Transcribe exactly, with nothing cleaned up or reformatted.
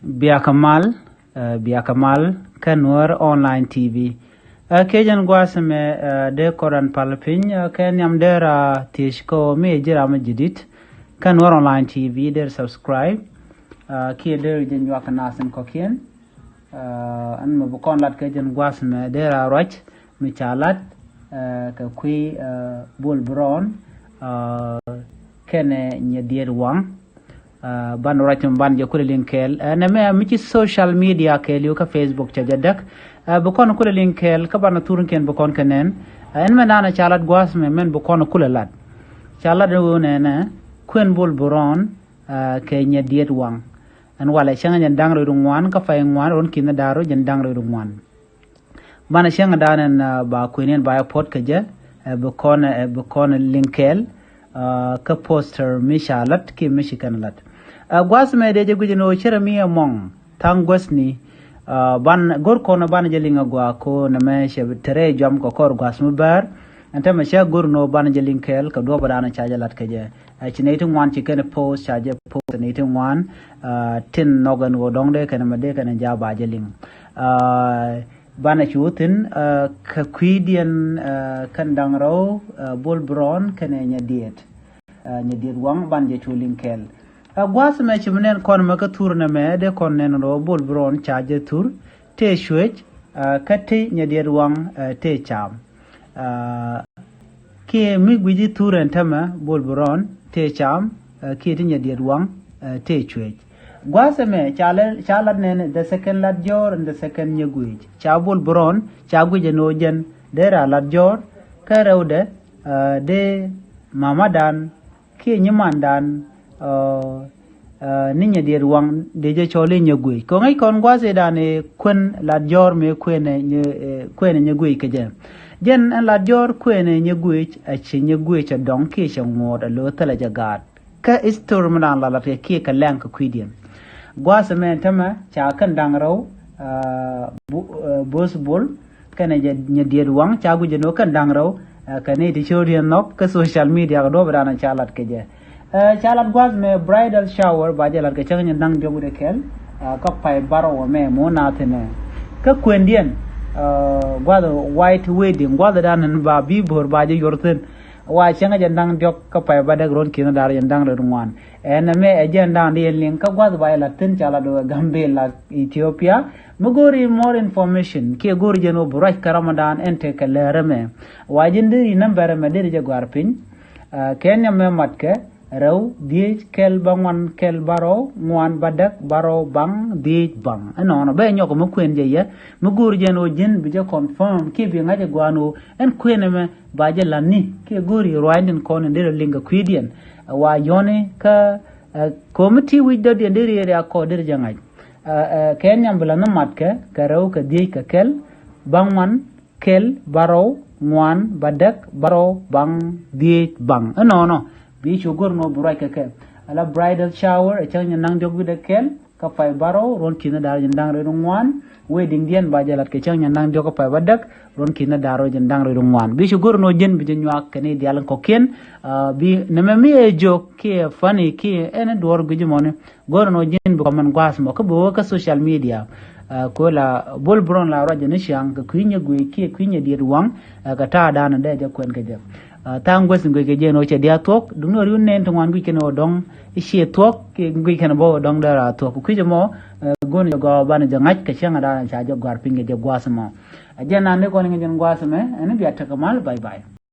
Biakä mal, eh, biakä mal kä Nuɔr Online T V. Eh, kɛ jɛn gua̱a̱th mɛ, eh, dee kɔran pal piny, eh, kɛ nhiam dee ra thiec kɔ mi ji̱ ram mi ji̱ dit kä Nuɔr Online T V, dee subscribe, eh, kiɛ dee jɛ nyuak nasin kɔkiɛn. Eh, ɛn mɛ bi kɔn lat kɛ jɛn gua̱a̱th mɛ dee ra ruac mi ca lat, eh, kɛ kui̱, eh, Bol Brown, eh, kɛnɛ Nyadiet Waŋ. Ah, ban ruac mi ban jɛ kulɛ liŋ kɛɛl. Ah, nɛ mɛ mi ci social media kɛɛliw kä Facebook cɛ jɛ däk. Ah, bi kɔn kulɛ liŋ kɛɛl kä ban thurkiɛn bi kɔn kɛ nɛn. Ah, ɛn mɛ nanɛ ca lat gua̱a̱th mɛ mɛn bi kɔn kulɛ lat. Ca lat wee nɛnɛ kuën Bol Brown, ah, kɛ Nyadiet Waŋ. Ɛn walɛ cäŋ jɛn da̱ŋ rɛw ŋuan kä pay ŋuan run ki̱n da̱r rɛw jɛn da̱ŋ rɛw ŋuan. Banɛ cäŋ dan ɛn, ah, ba kuënien ba yɛ puɔt kɛ jɛ, eh, bi kɔn, eh, bi kɔn liŋ kɛɛl, ah, kä poster mi ca lat kiɛ mi ci kɛn lat. Ah, gua̱a̱th mɛ dee jɛ guic ni ɣöö cärɛ mi ɛmɔŋ tha̱a̱ŋ guäthni, ah, ban go̱r kɔn banɛ jɛ liŋ a gua̱a̱ ko nɛ mɛ cɛ tɛrɛ jɔam kɛ kɔr gua̱a̱th mi bäär. Ɛn täämɛ cä go̱r ni ɣöö banɛ jɛ liŋ kɛɛl kɛ duɔ̱ɔ̱p dan ca jɛ lat kɛ jɛ. Ah, ci nɛy ti ŋuan ci kɛn post ca jɛ post nɛy ti ŋuan, ah, tin nhɔk ɛn ɣöö dɔ̱ŋ dee kɛn mɛ dee kɛn ja̱ ba jɛ liŋ. Ah, Banɛ cu thi̱n, eh, kɛ kui̱diɛn, eh, kɛn da̱ŋ rɛw, eh, Bol Brown kɛnɛ Nyadiet. Eh, Nyadiet Waŋ ban jɛ cu liŋ kɛɛl. Eh, gua̱a̱th mɛ ci mi nɛn kɔn mɛ kä thur nɛ mɛ dee kɔn nɛn rɔ Bol Brown ca jɛ thur tëë cuec, eh, kä ti Nyadiet Waŋ, eh, tëë cam. Eh, Kiɛ mi gui̱ci thur ɛn tämɛ Bol Brown tëë cam, eh, kiɛ ti Nyadiet Waŋ, eh, tëë cuec. Gua̱a̱th ɛmɛ ca lɛ, ca lat nɛn the second Lat Jɔr and the second Nyɛguic. Ca Bol Brown ca guic ɛn ɣöö jɛn dee ra Lat Jɔr kä rɛwdɛ, eh, dee mamadan kiɛ nyimandan, eh, eh, ni Nyadiet Waŋ dee jɛ cɔl i̱ Nyɛguic. Kɛ ŋäc kɔn gua̱a̱th ëëdan ëë kuën Lat Jɔr mëë kuënɛ Nyɛ, eh, kuënɛ Nyɛguic kɛ jɛ. Jɛn ɛn Lat Jɔr kuënɛ Nyɛguic, a ci Nyɛguic a dɔŋ kiɛ cɛ ŋuɔ̱ɔ̱t a lo̱o̱ thilɛ jɛ gaat. Kä history mi dan la lat kɛ kiɛ kɛ lɛŋ kɛ kui̱diɛn. Gua̱a̱th ɛmɛ tämɛ ca kɛn da̱ŋ rɛw, eh, bu-, eh, Bo̱o̱th Bol kɛnɛ jɛ Nyadiet Waŋ ca guic jɛ ni ɣöö kɛn da̱ŋ rɛw, eh, kɛ ni ti cio̱o̱diɛn nhɔk kä social media kɛ duɔ̱ɔ̱p dan ca lat kɛ jɛ. Eh, ca lat gua̱a̱th mɛ bridal shower ba jɛ lat kɛ cäŋ nyɛ da̱ŋ diɔ̱k wi̱dɛ kɛl, eh, kä pay barɔw ɛmɛ mɔ na thi̱n ɛ. Kä kuëndiɛn, eh, gua̱a̱th white wedding, gua̱a̱th dan ba bi bo̱o̱r ba jɛ yuɔr thi̱n. Wa cäŋ jɛ da̱ŋ diɔ̱k kä pay ba däk ruɔ̱n ki̱n da̱r jɛ da̱ŋ rɛw ŋuan. Ɛn ɛmɛ ɛ jɛn da̱ŋ di ɛn liŋ kä gua̱th ba jɛ la̱t thi̱n ca lat wä Gambela, Ethiopia. Mi go̱o̱ri more information kiɛ go̱o̱ri jɛn wä bi ruac kä Ramadan ɛn tekɛ lɛr ɛmɛ. Wa ji̱n deri nambɛr ɛmɛ deri jɛ gɔ̱a̱r piny. Ah, kɛn ɛmɛ matkɛ rɛw dhiec kɛl ba ŋuan kɛl ba rɔw ŋuan ba däk ba rɔw baŋ dhiec baŋ. Ɛnɔnɔ bɛ nyɔk mi kuën jɛ yɛ mi go̱o̱ri jɛn wä ji̱n bi jɛ confirm kiɛ bi ŋa̱c ɛ gua̱a̱n wä ɛn kuën ɛmɛ ba jɛ la̱t ni kiɛ go̱o̱ri ruaacdin kɔn in deri liŋ kɛ kui̱diɛn. Wa yɔ̱ni kä, eh, komi ti wi̱c dɔ̱diɛn deri area kɔ deri jɛ ŋa̱c. Eh, eh, kɛ nhiam bi la ni matkɛ kɛ rɛw kɛ dhiec kɛ kɛl ba ŋuan kɛl ba rɛw ŋuan ba däk ba rɛw baŋ dhiec baŋ. Ɛnɔnɔ bi cu go̱r nɔ bi ruac kɛ kɛ. Ala bridal shower ɛ cäŋ nyɛ naŋ diɔ̱k wi̱dɛ kɛl kä pay ba rɛw ruɔ̱n ki̱n da̱r jɛn da̱ŋ rɛw ŋuan. Wedding diɛn ba jɛ lat kɛ cäŋ nyɛ naŋ diɔ̱k kä pay ba däk ruɔ̱n ki̱n da̱r rɛw jɛn da̱ŋ rɛw ŋuan. Bi cu go̱r nɔ jɛn bi jɛ nyuak kɛ ni dial kɔkiɛn. Ah, bi nɛmɛ mi ɛ joke kiɛ funny kiɛ ɛn duɔr gui̱c mɔni. Go̱r nɔ ji̱n bi kɔmɛn gua̱a̱th mɔ kä bi wä kä social media. Ah, kuɛ la Bol Brown la ruac ni ciaŋ kɛ kui̱ Nyɛguic kiɛ kui̱ Nyadiet Waŋ, ah, kɛ ta̱a̱ da̱a̱n dee jɛ kuɛn kɛ jɛ. Ah, tha̱a̱ŋ guäth in guic kɛ jɛ ni wä cɛ diaal thuɔ̱k, duŋni wä riun nɛn ti ŋuan guic kɛn wä dɔ̱ŋ i̱ ciɛ thuɔ̱k, kiɛ guic kɛn bä wä dɔ̱ŋ dee raar thuɔ̱k. Kɛ kui̱c mɔ, ah, go̱n jɛ gɔaa banɛ jɛ ŋa̱c kɛ cäŋ da̱a̱n ca jɛ gɔ̱a̱r piny kɛ jɛ gua̱a̱th mɔ. A jɛn naan dee kɔn in kɛ jɛn gua̱a̱th mɛ, ɛn bia tekɛ mal, bye bye.